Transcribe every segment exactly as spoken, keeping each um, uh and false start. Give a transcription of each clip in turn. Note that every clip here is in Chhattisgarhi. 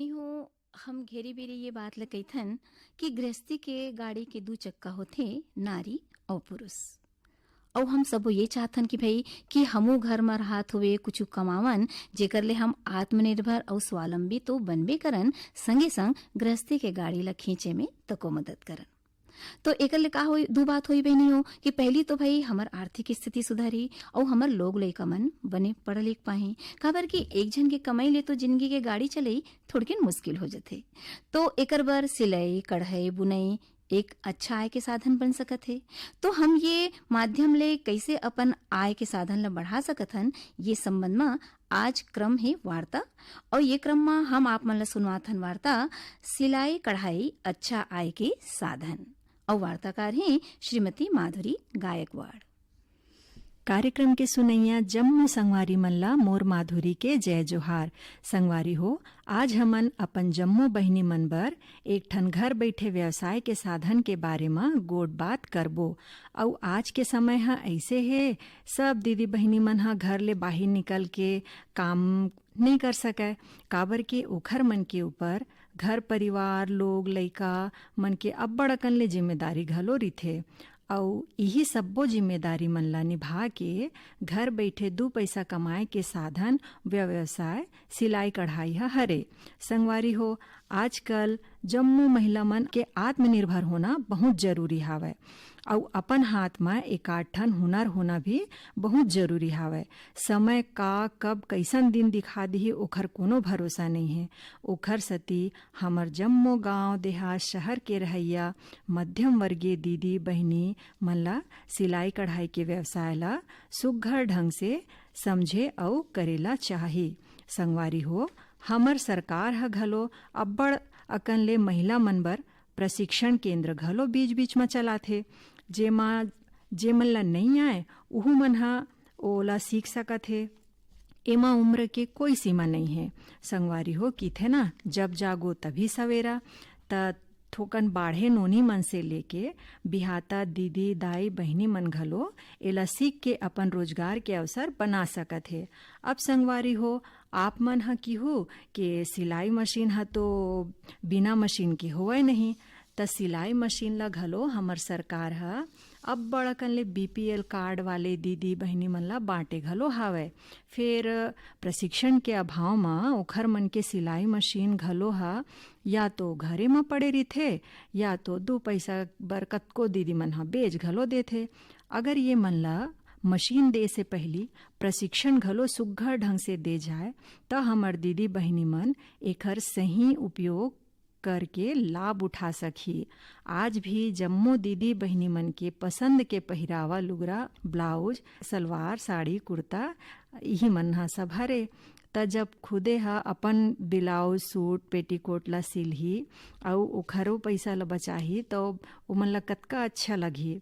हो, हम घेरी बेरी ये बात ल कहिथन कि गृहस्थी के गाड़ी के दू चक्का होथे, नारी अउ पुरुष। अउ हम सबो ये चाहथन कि भाई, कि हमू घर म रहत हुए कुछु कमावन, जेकर ले हम आत्मनिर्भर अउ स्वावलंबी तो बनबे करन, संगे संग गृहस्थी के गाड़ी ल खींचे में तको मदद करन। तो एकर ले का होई, दू बात होई बहिनी हो, कि पहली तो भाई हमर आर्थिक स्थिति सुधरही अउ हमर लोग लइका मन बने पढ़ लिख पाही, काबर कि एक झन के कमाई ले तो जिंदगी के गाड़ी चलई थोड़किन मुश्किल हो जथे। तो एकर बर सिलई, कढ़ई, बुनई एक अच्छा आय के साधन बन सकत हे। तो हम ये माध्यम ले कइसे अपन आय के साधन ल बढ़ा सकत हन, ये संबंध म आज क्रम हे वार्ता। अउ ये क्रम म हम आप मन ल सुनवात हन वार्ता, सिलाई कढ़ाई अच्छा आय के साधन। अउ वार्ताकार हे श्रीमती माधुरी गायकवाड़। कार्यक्रम के सुनैया जम्मो संगवारी मन ला मोर माधुरी के जय जोहार। संगवारी हो, आज हमन अपन जम्मो बहिनी मन बर एक ठन घर बैठे व्यवसाय के साधन के बारे म गोठ बात करबो। अउ आज के समय ह ऐसे हे, सब दीदी बहिनी मन ह घर ले बाहिर निकल के काम नइ कर सकय, काबर के ओखर मन के ऊपर घर परिवार, लोग लइका मन के अब्बड़ अकन ले जिम्मेदारी घलो रिथे। अउ इही सब्बो जिम्मेदारी मन ला निभा के घर बैठे दू पैसा कमाए के साधन व्यवसाय सिलाई कढ़ाई ह हरे। संगवारी हो, आजकल जम्मो महिला मन के आत्मनिर्भर होना बहुत जरूरी हावय, अउ अपन हाथ म एकाध ठन हुनर होना भी बहुत जरूरी हावय। समय का कब कैसन दिन दिखा दिही, ओखर कोनो भरोसा नइ हे। ओखर सेती हमर जम्मो गांव, देहात, शहर के रहइया मध्यम वर्गीय दीदी, बहिनी मन ला सिलाई कढ़ाई के व्यवसाय ला सुघ्घर ढंग से समझे अउ करे ला चाही। संगवारी हो, हमर सरकार ह घलो अब्बड़ अकन ले महिला मन बर प्रशिक्षण केंद्र घलो बीच-बीच म चलाथे, जेमा जेमन ला नइ आय, उहू मन ह ओला सीख सकत हे। एमा उम्र के कोई सीमा नइ हे। संगवारी हो, किथे ना, "जब जागो तभी सवेरा", त थोकन बाढ़े नोनी मन से लेके बिहाता दीदी, दाई, बहिनी मन घलो एला सीख के अपन रोजगार के अवसर बना सकत हे। अब संगवारी हो, आप मन ह किहू के सिलाई मशीन ह तो बिना मशीन के होवय नहीं, त सिलाई मशीन ल घलो हमर सरकार ह अब्बड़ अकन ले बीपीएल कार्ड वाले दीदी बहिनी मन ल बांटे घलो हावय। फेर प्रशिक्षण के अभाव म ओखर मन के सिलाई मशीन घलो ह या तो घरे म पड़े रिथे, या तो दू पैसा बर कतको दीदी मन ह बेच घलो देथे। अगर ये मन ल मशीन दे से पहिली प्रशिक्षण घलो सुघ्घर ढंग से दे जाय, त हमर दीदी बहिनी मन एखर सही उपयोग करके लाभ उठा सकही। आज भी जम्मो दीदी बहिनी मन के पसंद के पहिरावा, लुगरा, ब्लाउज, सलवार, साड़ी, कुर्ता, इही मन ह सब हरे। त जब खुदे ह अपन ब्लाउज, सूट, पेटीकोट ला सिलही अउ ओखरो पैसा ला बचाही, त ओमन ला कतका अच्छा लगही।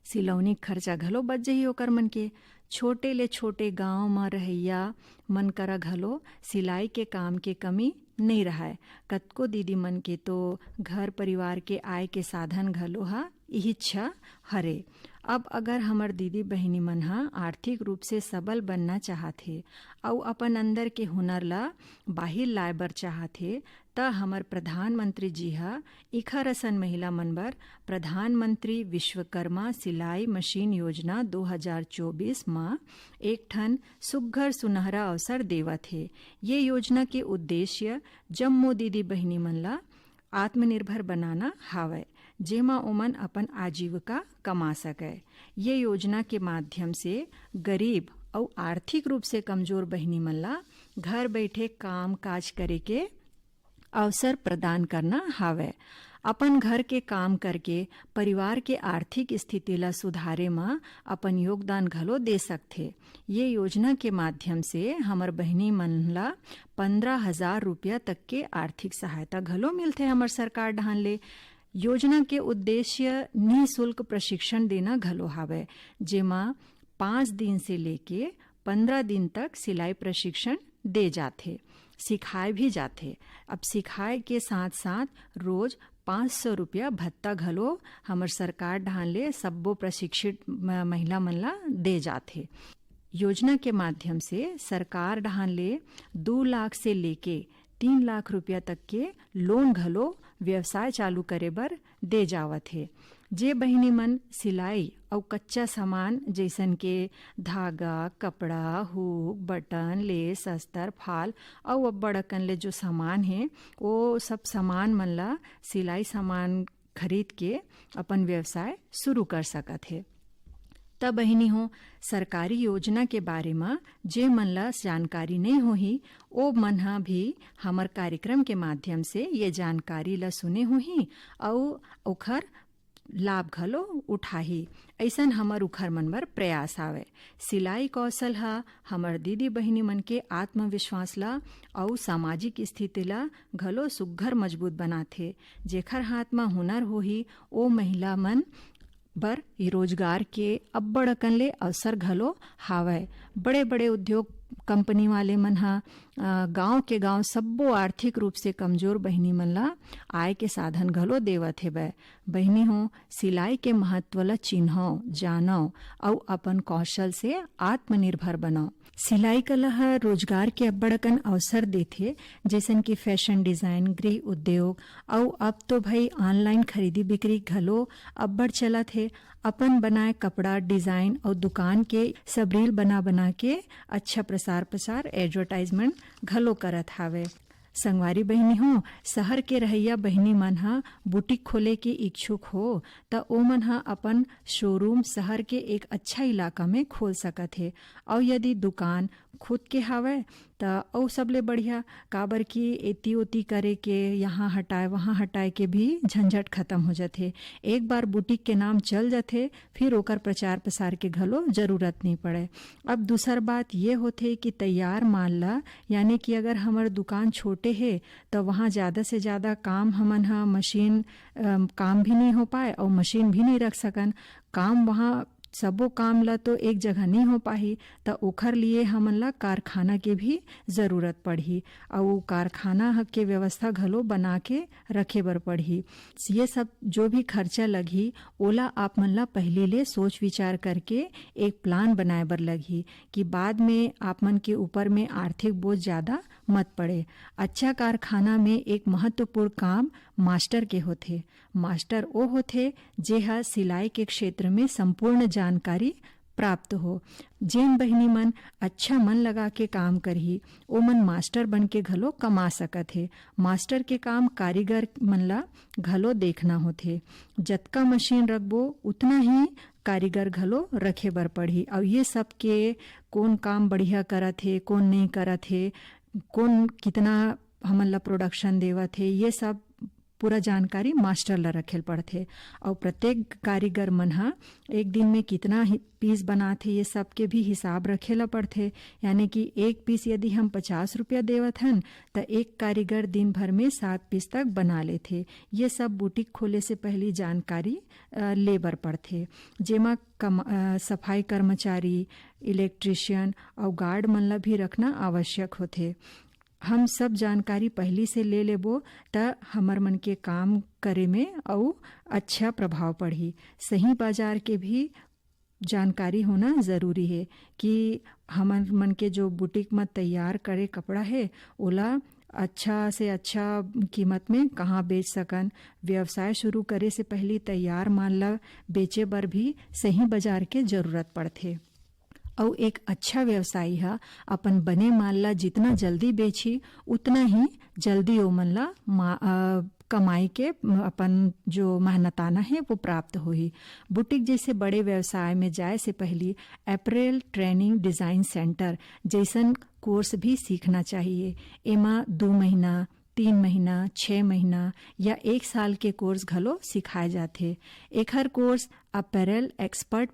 सिलौनी खर्चा घलो बच जही ओकर मन के। छोटे ले छोटे गांव म रहइया मन करा घलो सिलाई के काम के कमी नइ रहय। कतको दीदी मन के तो घर परिवार के आय के साधन घलो ह इहिच हरे। अब अगर हमर दीदी बहिनी मन ह आर्थिक रूप से सबल बनना चाहत हे अउ अपन अंदर के हुनर ला बाहिर लाए बर चाहत हे, त हमर प्रधानमंत्री जी ह इखर असन महिला मन बर प्रधानमंत्री विश्वकर्मा सिलाई मशीन योजना दो हजार चौबीस म एक ठन सुघ्घर सुनहरा अवसर देवत हे। ये योजना के उद्देश्य जम्मो दीदी बहिनी मन ला आत्मनिर्भर बनाना हावय, जेमा ओमन अपन आजीविका कमा सकय। ये योजना के माध्यम से गरीब अउ आर्थिक रूप से कमजोर बहिनी मन ला घर बैठे काम काज करे के अवसर प्रदान करना हावय। अपन घर के काम करके परिवार के आर्थिक स्थिति ला सुधारे म अपन योगदान घलो दे सकथे। ये योजना के माध्यम से हमर बहिनी मन ला पंद्रह हजार रुपया तक के आर्थिक सहायता घलो मिलथे हमर सरकार डहान ले। योजना के उद्देश्य निःशुल्क प्रशिक्षण देना घलो हावय, जेमा पाँच दिन से लेके पंद्रह दिन तक सिलाई प्रशिक्षण दे जाथे, सिखाए भी जाथे। अब सिखाए के साथ-साथ रोज पाँच सौ रुपया भत्ता घलो हमर सरकार डहान ले सब्बो प्रशिक्षित म-, महिला मन ला दे जाथे। योजना के माध्यम से सरकार डहान ले दू लाख से लेके तीन लाख रुपया तक के लोन घलो व्यवसाय चालू करे बर दे जावत हे। जे बहिनी मन सिलाई अउ कच्चा सामान जइसन के धागा, कपड़ा, हुक, बटन, लेस, अस्तर, फाल अउ अब्बड़ अकन ले जो सामान हे, ओ सब सामान मन ला सिलाई सामान खरीद के अपन व्यवसाय शुरू कर सकत हे। त बहिनी हो, सरकारी योजना के बारे म जे मन ला जानकारी नइ होही, ओ मन ह भी हमर कार्यक्रम के माध्यम से ये जानकारी ला सुने होही अउ ओखर लाभ घलो उठाही। अइसन हमर उखर मन बर प्रयास आवे। सिलाई कौशल ह हमर दीदी बहिनी मन के आत्मविश्वास ला अउ सामाजिक स्थिति ला घलो सुग्घर मजबूत बनाथे। जेखर हाथ म हुनर होही, ओ महिला मन बर रोजगार के अब्बड़ अकन ले अवसर घलो हावय। बड़े-बड़े उद्योग कंपनी वाले मन ह, अ, गांव के गांव सब्बो आर्थिक रूप से कमजोर बहिनी मन ला आय के साधन घलो देवत हेवय। बहिनी हो, सिलाई के महत्व ला चिन्हव, जानव अउ अपन कौशल से आत्मनिर्भर बनव। सिलाई कला ह रोजगार के अब्बड़ अकन अवसर देथे, जइसन कि फैशन डिजाइन, गृह उद्योग अउ अब तो भई ऑनलाइन खरीदी बिक्री घलो अब्बड़ चलत हे। अपन बनाए कपड़ा, डिजाइन अउ दुकान के सब रील बना बना के अच्छा प्रसार प्रसार, एडवर्टाइजमेंट घलो करत हावे। संगवारी बहिनी हो, शहर के रहइया बहिनी मन ह बुटीक खोले के इच्छुक हो, त ओमन ह अपन शोरूम शहर के एक अच्छा इलाका में खोल सकत हे। अउ यदि दुकान खुद के हावय, त अउ सबले बढ़िया, काबर कि एती ओती करे के, यहाँ हटाए, वहाँ हटाए के भी झंझट खत्म हो जाथे। एक बार बुटीक के नाम चल जाथे, फिर ओकर प्रचार प्रसार के घलो जरूरत नइ पड़े। अब दूसर बात ये होथे कि तैयार माल ला, यानी कि अगर हमर दुकान छोटे हे, त वहाँ ज्यादा से ज्यादा काम हमन ह मशीन, अम, काम भी नइ हो पाए अउ मशीन भी नइ रख सकन। काम वहाँ सबो काम ला तो एक जगह नइ हो पाही, त ओखर लिए हमन ला कारखाना के भी जरूरत पड़ही, अउ कारखाना ह के व्यवस्था घलो बना के रखे बर पड़ही। ये सब जो भी खर्चा लगही, ओला आप मन ला पहिली ले सोच विचार करके एक प्लान बनाए बर लगही कि बाद में आप मन के ऊपर में आर्थिक बोझ ज्यादा मत पड़े। अच्छा कारखाना में एक महत्वपूर्ण काम मास्टर के होथे। मास्टर ओ होथे, जे ह सिलाई के क्षेत्र में संपूर्ण जानकारी प्राप्त हो। जेन बहिनी मन अच्छा मन लगा के काम करही, ओमन मास्टर बन के घलो कमा सकत हे। मास्टर के काम कारीगर मन ला घलो देखना होथे। जतका मशीन रखबो, उतना ही कारीगर घलो रखे बर पड़ही। अउ ये सब के कोन काम बढ़िया करत हे, कोन नइ करत हे, कोन कितना हमन ला प्रोडक्शन देवत हे, ये सब पूरा जानकारी मास्टर ला रखे ल पड़थे। अउ प्रत्येक कारीगर मन ह एक दिन में कितना ही पीस बनात हे, ये सब के भी हिसाब रखे ला पड़थे। यानी कि एक पीस यदि हम पचास रुपया देवत हन, त एक कारीगर दिन भर में सात पीस तक बना लेथे। ये सब बुटीक खोले से पहली जानकारी, अ, ले बर पड़थे, जेमा कम-, अ, सफाई कर्मचारी, इलेक्ट्रीशियन अउ गार्ड मन ला भी रखना आवश्यक होथे। हम सब जानकारी पहिली से ले लेबो, त हमर मन के काम करे में अउ अच्छा प्रभाव पड़ही। सही बाजार के भी जानकारी होना जरूरी हे कि हमर मन के जो बुटीक म तैयार करे कपड़ा हे, ओला अच्छा से अच्छा कीमत में कहाँ बेच सकन। व्यवसाय शुरू करे से पहिली तैयार माल ला बेचे बर भी सही बाजार के जरूरत पड़थे। अउ एक अच्छा व्यवसायी ह अपन बने माल ला जितना जल्दी बेचही, उतना ही जल्दी ओमन ला मा-, अ, कमाई के, म, अपन जो मेहनताना हे, वो प्राप्त होही। बुटीक जैसे बड़े व्यवसाय में जाए से पहली अपैरल ट्रेनिंग डिजाइन सेंटर जैसन कोर्स भी सीखना चाहिए। एमा दो महीना, तीन महीना, छह महीना या एक साल के कोर्स घलो सिखाए जाथे। एखर course apparel expert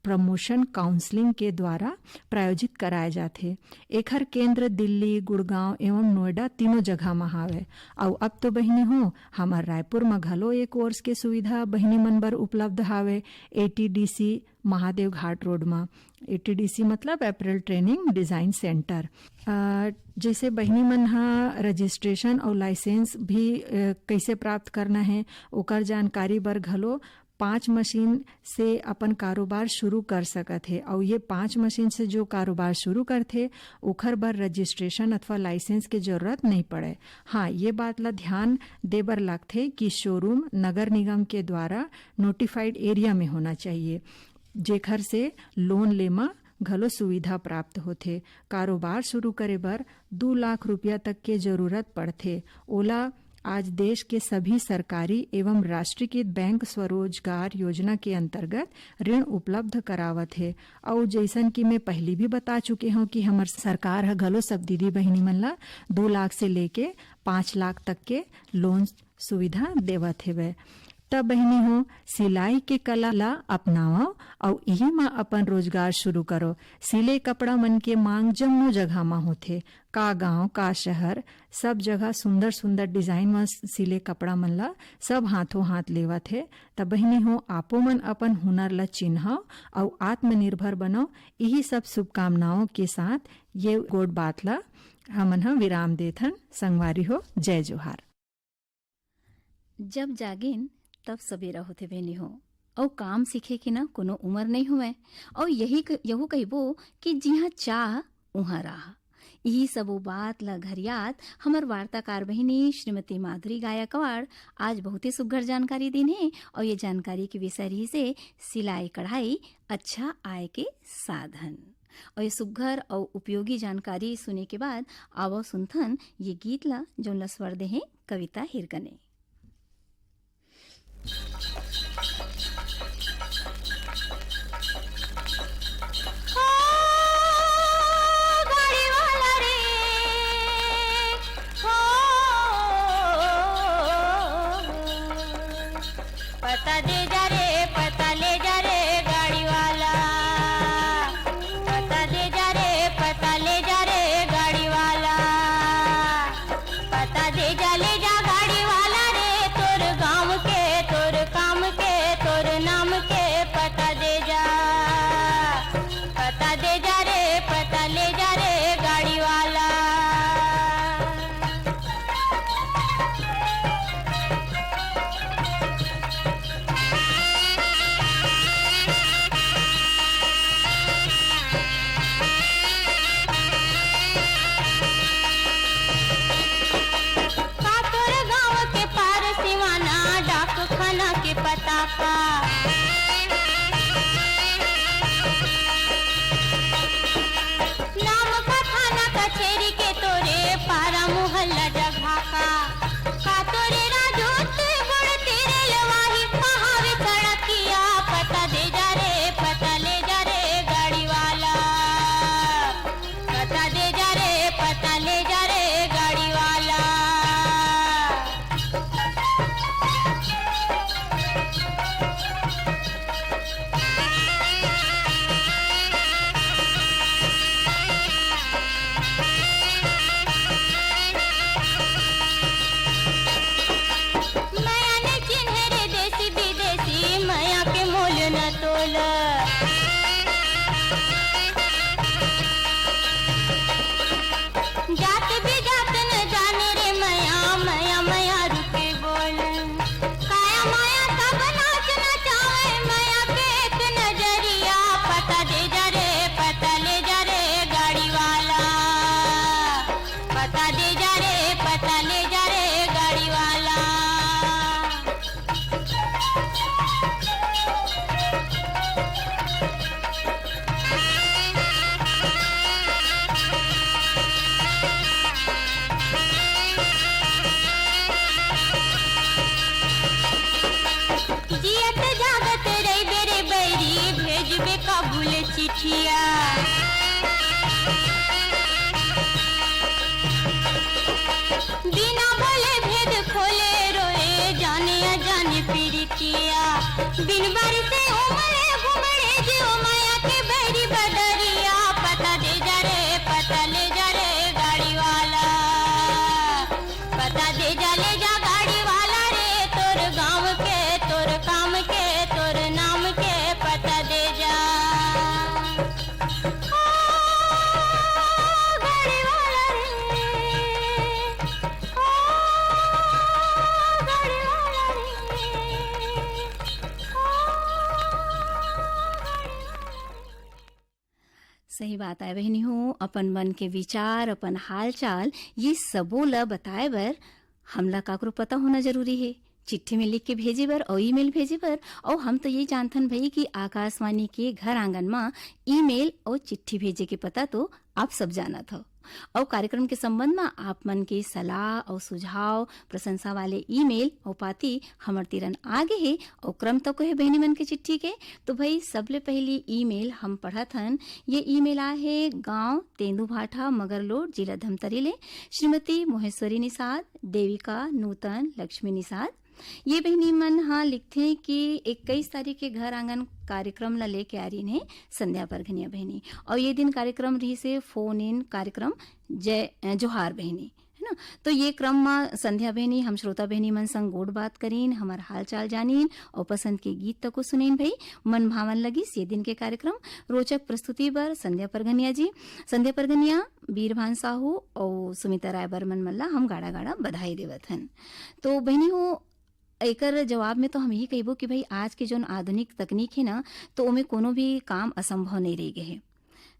promotion counselling के द्वारा प्रायोजित कराए जाथे। एखर केंद्र दिल्ली, गुड़गांव एवं नोएडा तीनों जगह म हावय। अउ अब तो बहिनी हो, हमर रायपुर म घलो ए कोर्स के सुविधा बहिनी मन बर उपलब्ध हावय। एटीडीसी महादेव घाट रोड म, एटीडीसी मतलब अपैरल ट्रेनिंग डिजाइन सेंटर। अ, जैसे बहिनी मन ह रजिस्ट्रेशन अउ लाइसेंस भी, अ, कैसे प्राप्त करना है, ओकर जानकारी बर घलो पाँच मशीन से अपन कारोबार शुरू कर सकत हे, अउ ये पाँच मशीन से जो कारोबार शुरू करथे, ओखर बर रजिस्ट्रेशन अथवा लाइसेंस के जरूरत नहीं पड़े। हाँ, ये बात ला ध्यान दे बर लागथे कि शोरूम नगर निगम के द्वारा नोटिफाइड एरिया में होना चाहिए, जेखर से लोन ले म घलो सुविधा प्राप्त होथे। कारोबार शुरू करे बर दू लाख रुपया तक के जरूरत पड़थे। ओला आज देश के सभी सरकारी एवं राष्ट्रीयकृत बैंक स्वरोजगार योजना के अंतर्गत ऋण उपलब्ध करावत हे। अउ जैसन कि मैं पहली भी बता चुके हूँ कि हमर सरकार ह घलो सब दीदी बहिनी मन ला दू लाख से लेके पाँच लाख तक के लोन सुविधा देवत हेवय। त बहिनी हो, सिलाई के कला ला अपनावव अउ इही म अपन रोजगार शुरू करो। सिले कपड़ा मन के मांग जम्मो जगह म होथे, का गांव, का शहर, सब जगह सुंदर-सुंदर डिजाइन म सिले कपड़ा मन ला सब हाथों हाथ लेवत हे। त बहिनी हो, आपो मन अपन हुनर ला चिन्हव अउ आत्मनिर्भर बनव। इही सब शुभकामनाओं के साथ ये गोठ बात ला हमन ह विराम देथन। संगवारी हो, जय जोहार। जब जागेन, तब सबेरा होथे बहिनी हो। अउ काम सीखे के ना कोनो उमर नहीं होवय। अउ यही क-, यहू कहिबो कि जिहाँ चाह, उहाँ राह। इही सबो बात ल घरियात हमर वार्ताकार बहिनी श्रीमती माधुरी गायकवाड़ आज बहुते सुग्घर जानकारी दिन हे। अउ ये जानकारी के विषय रहिस हे सिलाई कढ़ाई अच्छा आय के साधन। अउ ये सुग्घर अउ उपयोगी जानकारी सुने के बाद आवव सुनथन ये गीत ला, जौन ला स्वर दे हे कविता हिरकने। पता दे जा रे, पता ले जा रे गाड़ी वाला। पता दे जा रे, पता ले जा रे गाड़ी वाला। पता दे जा, ले जा गाड़ी वाला रे, तोर गांव के, तोर काम के, तोर नाम के पता दे जा। पता दे जा रे, पता ले जा रे गाड़ी वाला। का तोर गांव के पार सिवाना डाकखाना के पता का? नाम का थाना कचेरी के तोरे पारा मोहल्ला जगह का? का तोरे राजूत गुड़ तेरे लवाही कहावे सड़किया? पता दे जा रे, पता ले जा रे गाड़ी वाला। पता दे जा रे, पता ले जा रे गाड़ी वाला। मया ने चिन्हे रे देसी विदेसी, मया के मोल न तोल। जात बिजात न जाने रे मया, मया, मया रुके बोल। काया माया सब नाच नचावे, मया के एक नजरिया। पता दे जा रे, पता ले जा रे गाड़ी वाला। पता दे जा रे, पता ले जा रे गाड़ी वाला। जियत जागत रहिबे रे बैरी, भेजबे काबुल चिट्ठिया। बिना बोले भेद खोले रोए, जाने अजाने पीरितिया। बिन बारिशे उमड़े घुमड़े जियो माया के बैरी बदरिया। पता दे जा रे, पता ले जा रे गाड़ी वाला। पता दे जा, ले जा गाड़ी वाला रे, तोर गांव के, तोर काम के, तोर नाम के पता दे जा। ओ गाड़ी वाला रे, ओ गाड़ी वाला रे, ओ बताए बहिनी हो, अपन मन के विचार, अपन हालचाल, ये सबो ल बताए बर हमला काकरो पता होना जरूरी हे। चिट्ठी में लिख के भेजे बर अउ ईमेल भेजे बर। अउ हम तो ये जानथन भई कि आकाशवाणी के घर आंगन म ईमेल अउ चिट्ठी भेजे के पता तो आप सब जानत हव। अउ कार्यक्रम के संबंध म आप मन के सलाह अउ सुझाव, प्रशंसा वाले ईमेल अउ पाती हमर तिरन आ गे हे। अउ क्रम तको हे बहिनी मन के चिट्ठी के। तो भई, सबले पहिली ईमेल हम पढ़त हन। ये ईमेल आए हे गांव तेंदूभाठा, मगरलोड, जिला धमतरी ले। श्रीमती मोहेश्वरी निषाद, देविका, नूतन, लक्ष्मी निषाद, ये बहिनी मन ह लिखथे कि इक्कीस तारीख के घर आंगन कार्यक्रम ला लेके आ रही हे संध्या परघनिया बहिनी, और ये दिन कार्यक्रम रहिसे फोन इन कार्यक्रम जय, अ, जोहार बहिनी, है ना। तो ये क्रम म संध्या बहिनी हम श्रोता बहिनी मन संग गोठ बात करीन, हमर हालचाल जानीन और पसंद के गीत तको सुनीन भई। मन भावन लगिस ये दिन के कार्यक्रम। रोचक प्रस्तुति बर संध्या परघनिया जी, संध्या परघनिया, बीरभान साहू और सुमिता राय बर्मन मन ला हम गाड़ा गाड़ा बधाई देवत हन। तो बहिनी हो, एकर जवाब में तो हम यही कहिबो कि भाई, आज के जोन आधुनिक तकनीक हे ना, तो ओमे कोनो भी काम असंभव नहीं रह गए हे,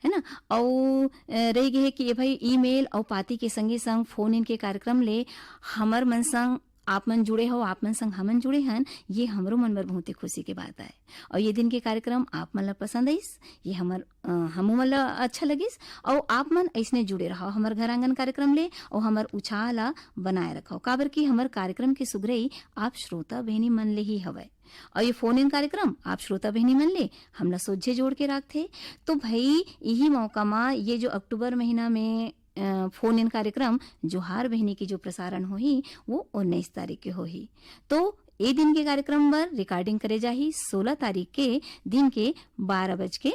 है ना। अउ, अ, रह गए हे कि ये भाई, ईमेल अउ पाती के संगे संग फोन इन के कार्यक्रम ले हमर मन संग आप मन जुड़े हो, आप मन संग हमन जुड़े हन, ये हमरो मन बर बहुत ही खुशी के बात आए। और ये दिन के कार्यक्रम आप मन ला पसंद आइस, ये हमर, अ, हमू मन ला अच्छा लगिस। और आप मन ऐसने जुड़े रहो हमर घर आंगन कार्यक्रम ले, और हमर उछाह ला बनाए रखो, काबर कि हमर कार्यक्रम के सुघरई आप श्रोता बहिनी मन ले ही हवय। और ये फोन इन कार्यक्रम आप श्रोता बहिनी मन ले हमला सोझे जोड़ के रखथे। तो भाई, यही मौका मा ये जो अक्टूबर महीना में, अ, फोन इन कार्यक्रम जोहार बहिनी के जो प्रसारण होही, वो उन्नीस तारीख के होही। तो ए दिन के कार्यक्रम बर रिकॉर्डिंग करे जाही सोलह तारीख के दिन के बारह बज के,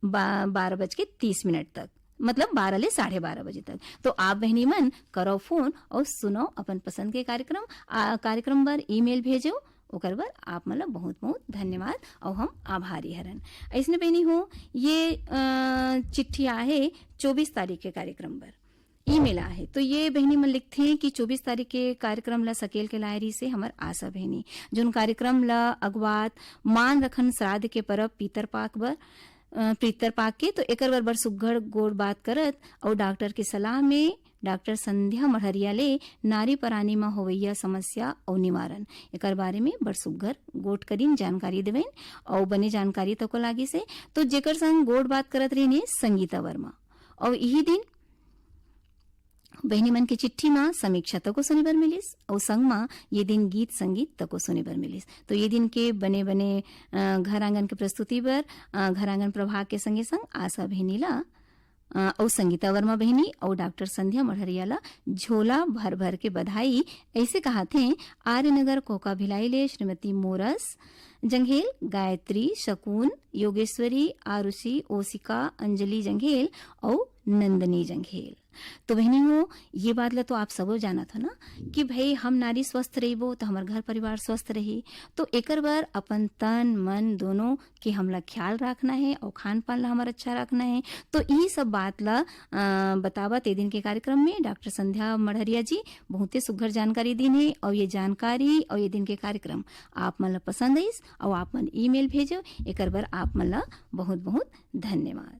बा-, बारह बज के तीस मिनट तक, मतलब बारह ले साढ़े बारह बजे तक। तो आप बहिनी मन करो फोन और सुनो अपन पसंद के कार्यक्रम। आ, कार्यक्रम बर ईमेल भेजो, ओकर बर आप मन ला बहुत-बहुत धन्यवाद और हम आभारी हरन। अइसने बहिनी हो, ये, अ, चिट्ठी आहे चौबीस तारीख के कार्यक्रम बर, ईमेल आहे। तो ये बहिनी मन लिखथे कि चौबीस तारीख के कार्यक्रम ला सकेल के लाए रहिसे हमर आशा बहिनी, जोन कार्यक्रम ला अगुवात मान रखन श्राद्ध के परब पीतर पाक बर, अ, पीतर पाक के, तो एकर बर बड़ सुग्घर गोठ बात करत और डॉक्टर के सलाह में डॉक्टर संध्या मढ़रिया ले नारी परानी म होवइया समस्या अउ निवारण, एकर बारे में बड़ सुग्घर गोठ करिन जानकारी देवेन। अउ बने जानकारी तको लागिस हे। तो जेकर संग गोठ बात करत रहिन हे संगीता वर्मा। अउ इही दिन बहिनी मन के चिट्ठी म समीक्षा तको सुने बर मिलिस, अउ संग म ये दिन गीत संगीत तको सुने बर मिलिस। तो ये दिन के बने बने, अ, घर आंगन के प्रस्तुति बर, अ, घर आंगन प्रभाग के संगे संग आशा बहिनी ला, अ, अउ संगीता वर्मा बहिनी अउ डॉक्टर संध्या मढ़रिया ला झोला भर भर के बधाई। ऐसे कहाथे आर्य नगर कोका भिलाई ले श्रीमती मोरस जंघेल, गायत्री, शकुन, योगेश्वरी, आरुषि, ओसिका, अंजलि जंघेल अउ नंदनी जंघेल। तो बहिनी हो, ये बात ला तो आप सबो जानत हो ना कि भाई, हम नारी स्वस्थ रहिबो तो हमर घर परिवार स्वस्थ रही। तो एकर बर अपन तन मन दोनों के हमला ख्याल रखना है और खान पान ला हमर अच्छा रखना है। तो यही सब बात ला, अ, बतावत ए दिन के कार्यक्रम में डॉक्टर संध्या मढ़रिया जी बहुते सुघर जानकारी दीन हे और ये जानकारी और ये दिन के कार्यक्रम आप मन ला पसंद आइस और आप मन ईमेल भेजो, एकर बर आप मन ला बहुत बहुत धन्यवाद।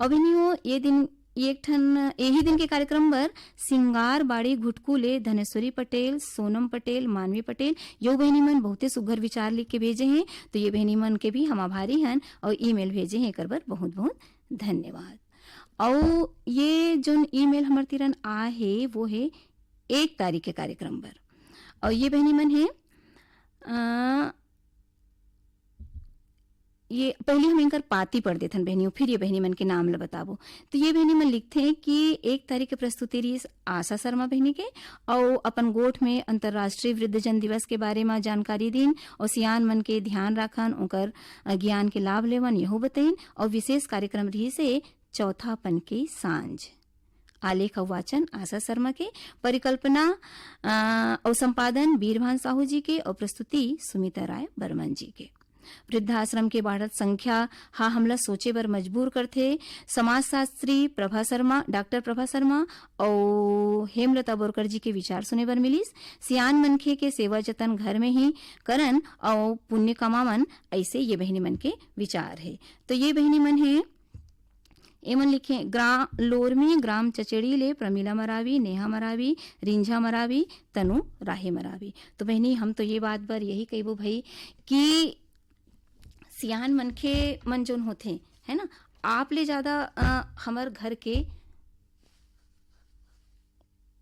अउ बहिनी हो, ये दिन, एक ठन, यही दिन के कार्यक्रम बर सिंगार बाड़ी घुटकू ले धनेश्वरी पटेल, सोनम पटेल, मानवी पटेल, यो बहिनी मन बहुते सुघर विचार लिख के भेजे हैं। तो ये बहिनी मन के भी हम आभारी हन और ईमेल भेजे हैं, एकर बर बहुत बहुत धन्यवाद। अउ ये जोन ईमेल हमर तिरन आ हे, वो हे एक तारीख के कार्यक्रम बर। और ये बहिनी मन हे, अ, ये पहली हम इनकर पाती पढ़ देथन बहनियों, फिर ये बहनी मन के नाम ल बताबो। तो ये बहनी मन लिखथे कि एक तारीख के प्रस्तुति रहिस आशा शर्मा बहनी के, अउ अपन गोठ में अंतर्राष्ट्रीय वृद्धजन दिवस के बारे म जानकारी दीन, अउ सियान मन के ध्यान राखन, ओकर, अ, ज्ञान के लाभ लेवन, यहू बतइन। अउ विशेष कार्यक्रम रहिस हे चौथापन के सांझ। आलेख अउ वाचन आशा शर्मा के, परिकल्पना, अ, अउ संपादन बीरभान साहू जी के, अउ प्रस्तुति सुमिता राय बर्मन जी के। वृद्धाश्रम के बाढ़त संख्या हा हमला सोचे बर मजबूर करथे। समाजशास्त्री प्रभा शर्मा, डॉक्टर प्रभा शर्मा अउ हेमलता बोरकर जी के विचार सुने बर मिलिस। सियान मनखे के सेवा जतन घर में ही करन अउ पुण्य कमावन, ऐसे ये बहिनी मन के विचार हे। तो ये बहिनी मन हे एमन लिखे, ग्रा-, लोरमी ग्राम चचेड़ी ले प्रमिला मरावी, नेहा मरावी, रिंझा मरावी, तनु राहे मरावी। तो बहिनी, हम तो ये बात बर यही कहिबो भाई कि सियान मनखे मन जोन होथे, है ना, आप ले ज्यादा, अ, हमर घर के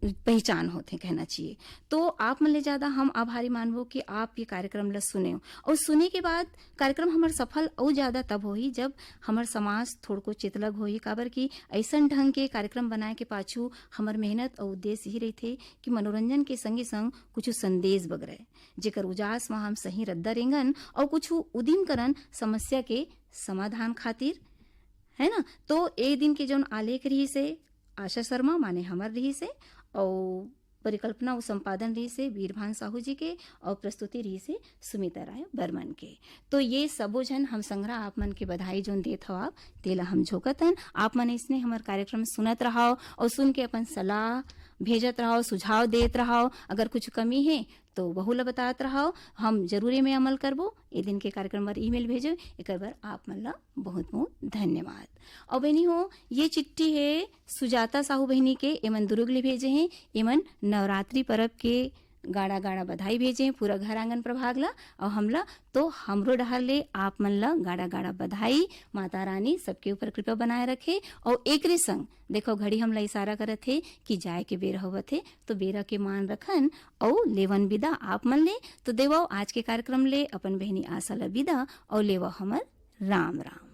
पहचान होथे, कहना चाहिए। तो आप मन ले ज्यादा हम आभारी मानबो कि आप ये कार्यक्रम ला सुने हो, और सुने के बाद कार्यक्रम हमर सफल अउ ज्यादा तब होही, जब हमर समाज थोड़को चेतलग होही। काबर कि ऐसन ढंग के कार्यक्रम बनाए के पाछू हमर मेहनत अउ उद्देश्य ही रहिथे कि मनोरंजन के संगे संग कुछ संदेश बगरे, जेकर उजास म हम सही रद्दा रेंगन अउ कुछ उदिम करन समस्या के समाधान खातिर, है ना। तो ए दिन के जौन आलेख रहिस हे, आशा शर्मा माने हमर रहिस हे, अउ परिकल्पना अउ संपादन रहिस हे वीरभान साहू जी के, अउ प्रस्तुति रहिस हे सुमिता राय बर्मन के। तो ये सबो झन हम संघरा आप मन के बधाई जौन देत हव आप, तेला हम झोंकत हन। आप मन इसने हमर कार्यक्रम सुनत रहव अउ सुन के अपन सलाह भेजत रहव, सुझाव देत रहव। अगर कुछ कमी हे तो वहू ला बतात रहव, हम जरूर एमे अमल करबो। ए दिन के कार्यक्रम बर ईमेल भेजो, एकर बर आप मन ला बहुत बहुत धन्यवाद। अउ बहिनी हो, ये चिट्ठी हे सुजाता साहू बहिनी के, एमन दुर्ग ले भेजे हे। एमन नवरात्रि पर्व के गाड़ा गाड़ा बधाई भेजे हे पूरा घर आंगन प्रभाग ला, अउ हमला तो हमरो डहर ले आप मन ला गाड़ा गाड़ा बधाई। माता रानी सबके ऊपर कृपा बनाए रखे। अउ एकरे संग देखो, घड़ी हमला इशारा करत हे कि जाए के बेरा होवत हे, तो बेरा के मान रखन अउ लेवन बिदा आप मन ले। तो देवव आज के कार्यक्रम ले अपन बहिनी आशा ला बिदा अउ लेवव हमर राम राम।